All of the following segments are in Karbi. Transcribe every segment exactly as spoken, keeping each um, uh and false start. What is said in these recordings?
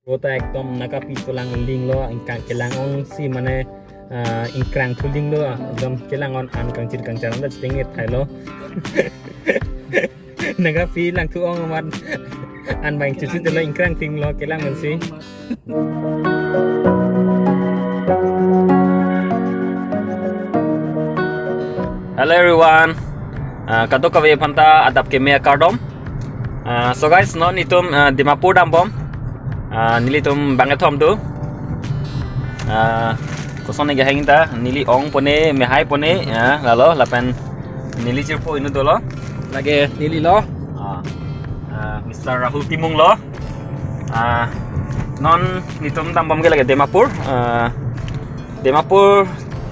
Rota ekdom nakapi tulang linglo, ingkang kelang ong si mane, ah, ingkrang thu linglo, ekdom kelang on an kangchir kangchar anda chiteng thailo. Nakapi lang thu ong amat an bang chuchu telo ingkrang thinglo kelang man si. Hello everyone. Ah, kadokave aphanta adap keme akardom. Ah, so guys, non itum, ah, Dimapur dambom. Ah, nelitum bangkethom do. Ah, koson ne gaheng ta, neli ong pone, mehai pone, ah, lalo, lapen neli chirpo inut dolo. Lake neli lo. Ah, ah, Mister Rahul Timung lo. Ah, non netum dambom ke lake Dimapur. Ah, Dimapur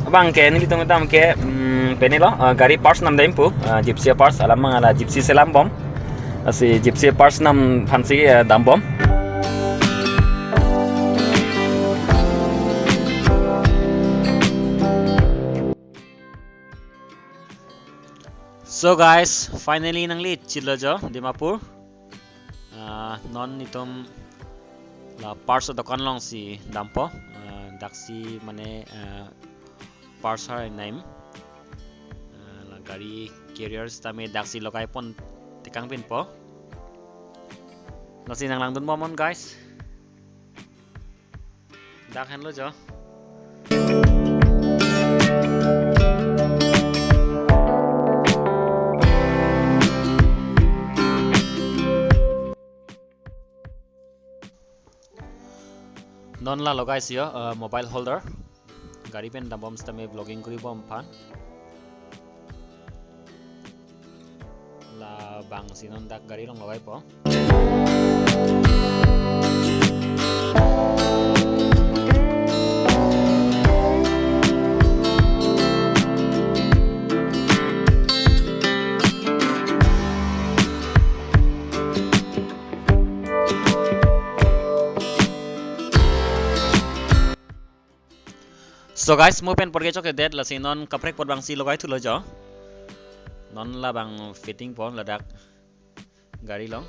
abang ke netum dam ke, mm, pine lo, ah, gari parts namdam pu, ah, Gypsy parts alam mang ala Gypsy selam bom. Lasi Gypsy parts nam aphansi, ah, dambom. So guys, finally nangli chitlo jo Dimapur. Ah, non netum la parts dokan alongsi dampo. Ah, daksi mane, ah, parts hai naim. Ah, la gari carrier sitame daksi logai pon tekang pinpo. Lasi nanglangdun bomnon guys. Dak henlo jo. Non la logai si jo, eh, mobile holder. Gari pen dambom sitame vlogging kuri bom aphan. Labangsi non dak gari along logaipo. So guys, mo pen porke chokche det, lasi non kaprek apot abangsi logai thulo jo. Non labang fitting po ladak gari along.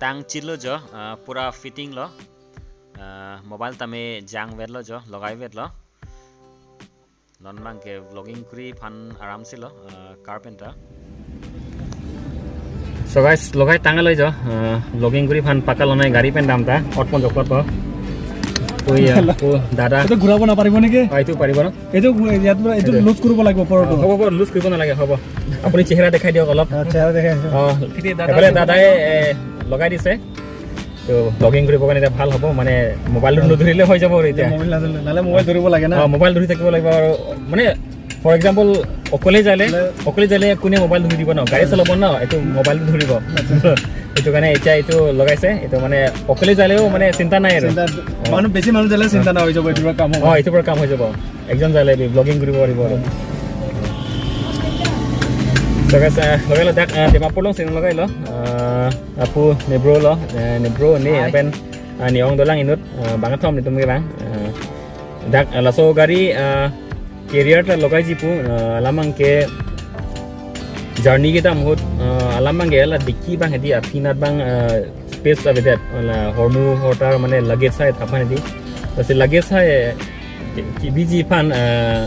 Tang chitlo jo, ah, pura fitting lo. Ah, mobile tame jang vetlo jo, logai vetlo. Non abangke vlogging kuri aphan aram si lo, eh, carpenter. So guys, logai tanglo jo, eh, vlogging kuri aphan pakka lonai gari pen damta, ot pon jokot po. Oi, eh, pu dada. এইটো ঘূৰাব নাপাৰিব নেকি? অ, এইটো পাৰিব ন? এইটো ঘূ-, ইয়াত পৰা এইটো এইটো। লুজ কৰিব লাগিব ওপৰটো। অ, হ'ব, হ'ব, লুজ কৰিব নালাগে, হ'ব। আপুনি চেহেৰা দেখাই দিয়ক অলপ। আচ্ছা, দেখাই দিয়ক। অ, এইফালে দাদাই, এ, লগাই দিছে। তো, vlogging কৰিবৰ কাৰণে এতিয়া ভাল হ'ব, মানে, মোবাইলটো নধৰিলে হৈ যাব আৰু এতিয়া। মোবাইল নধৰিলে, নহ'লে মোবাইল ধৰিব লাগে না। অ, মোবাইল ধৰি থাকিব লাগিব আৰু, মানে, for example, অকলে যালে, অকলে যালে কোনে মোবাইল ধৰি দিব ন, গাড়ী চলাব ন, এইটো মোবাইলটো ধৰিব। আচ্ছা। সেইটো কাৰণে এতিয়া এইটো লগাইছে, এইটো, মানে, অকলে যালেও, মানে, চিন্তা নাই আৰু। চিন্তা, অ। মানুহ, বেছি মানুহ যালে চিন্তা নাই, হৈ যাব, এইটো পৰা কাম হ'ব। অ, এইটো পৰা কাম হৈ যাব। একজন যালে ভ্লগিং কৰিব পাৰিব আৰু। So guys, eh, logailo dak, eh, Dimapur alongsi logailo. Eh, apu ne bro lo, eh, ne bro ne Hai. Apen, eh, ne ong dolang inut, eh, bangkethom netum ke bang. Eh, dak, eh, laso gari, eh, carrier ta logaiji pu, eh, alam abangke journey kedam ahut, eh, alam abangke la dicky abang hedi aphi anat abang, eh, space avedet, la hormu hortar mane luggage hai thap aphan hedi. Lasi luggage hai ke-, kebiji aphan, eh,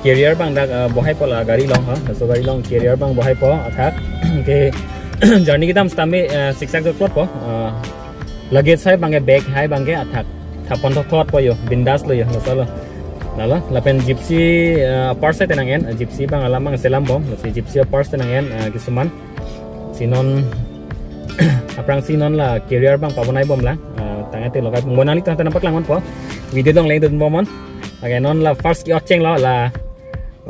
carrier abang dak, eh, bohaipo la gari along ha. So gari along carrier abang bohaipo athak ke journey kedam sitame, eh, siksak jokpo, eh, luggage hai abangke, bag hai abangke athak thap pon thokthot po jo, bindas lo jo, laso lo. Lalo, lapen Gypsy, eh, parts hai ta nang-en, Gypsy abang alam abang selam bom, si Gypsy parts ta nang-en, eh, kisuman. Si non, aphrangsi non la carrier abang pabonai bomlang, eh, tangte logai bom, nanglitum tangte nangpaklang ponpo, video along langdun bomnon, lake non la first ke-ot chenglo la,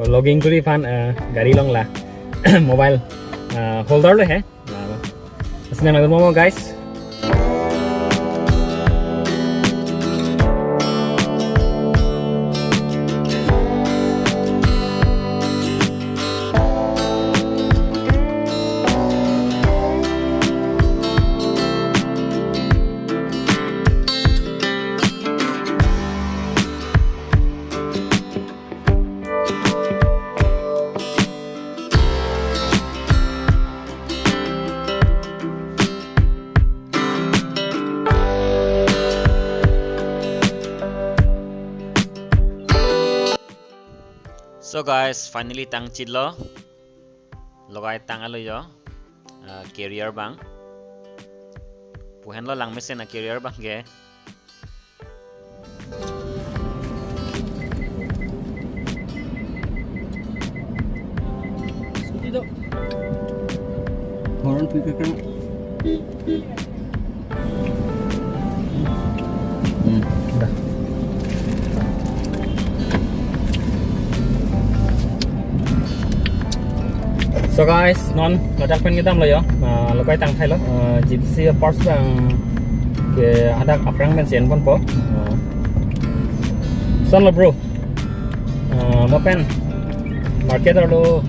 vlogging kuri aphan, eh, gari along la, mobile, eh, holder lo he. Nah, senang lagi momo, guys. So guys, finally tang chitlo. Logai tang alo jo. Ah, carrier abang. Pu henlo lang mesen a-carrier abang ke. Scooty do. Horn pi ke kang. Hmm, dah. So guys, non ladak pen kedamlo jo. Ah, Logai tang thailo. Ah, Gypsy Parts abang ke hadak aphrang pen si enponpo. Ah. Lason lo bro. Ah, mo pen market arlo.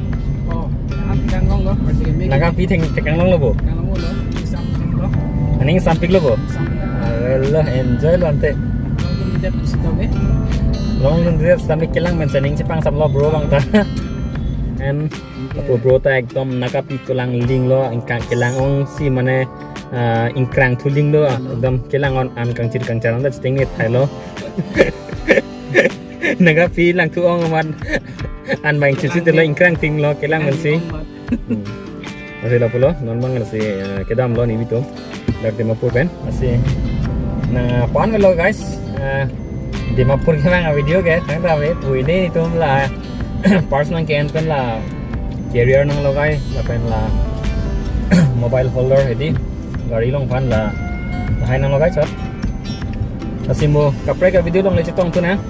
Oh, ang tekanglonglo, market. Nangkapi theng tekanglonglo bo. Tekanglonglo, isam lo. Aning sampiklo bo. Sampik. Arelo, enjoy lo ante. Longdun det pusitame. Longdun det sitame kelang men si aning chepangsam lo bro abang ta. And apo bro ta ekdom nangkapi kelang linglo, ingkang kelang ong si mane, ah, ingkrang thu linglo, alo. Ekdom kelang on an kangchir kangchar an ta siteng ne thailo. Nangkapi lang thu ong amat an bang chisi telo ingkrang thinglo kelang men si. Hmm. Lasi lapulo, non abang lasi, eh, kedamlo nelitum. Dak Dimapur pen. Lasi nangpon melo guys. Eh, Dimapur ke abang video ke, tangte ave, pu ini itum la parts nangke-en pen la carrier nanglogai, lapen la mobile holder hedi, gari along aphan la, lahai nanglogai chot. Lasi mo kaprek a-video along le chetong thu nang.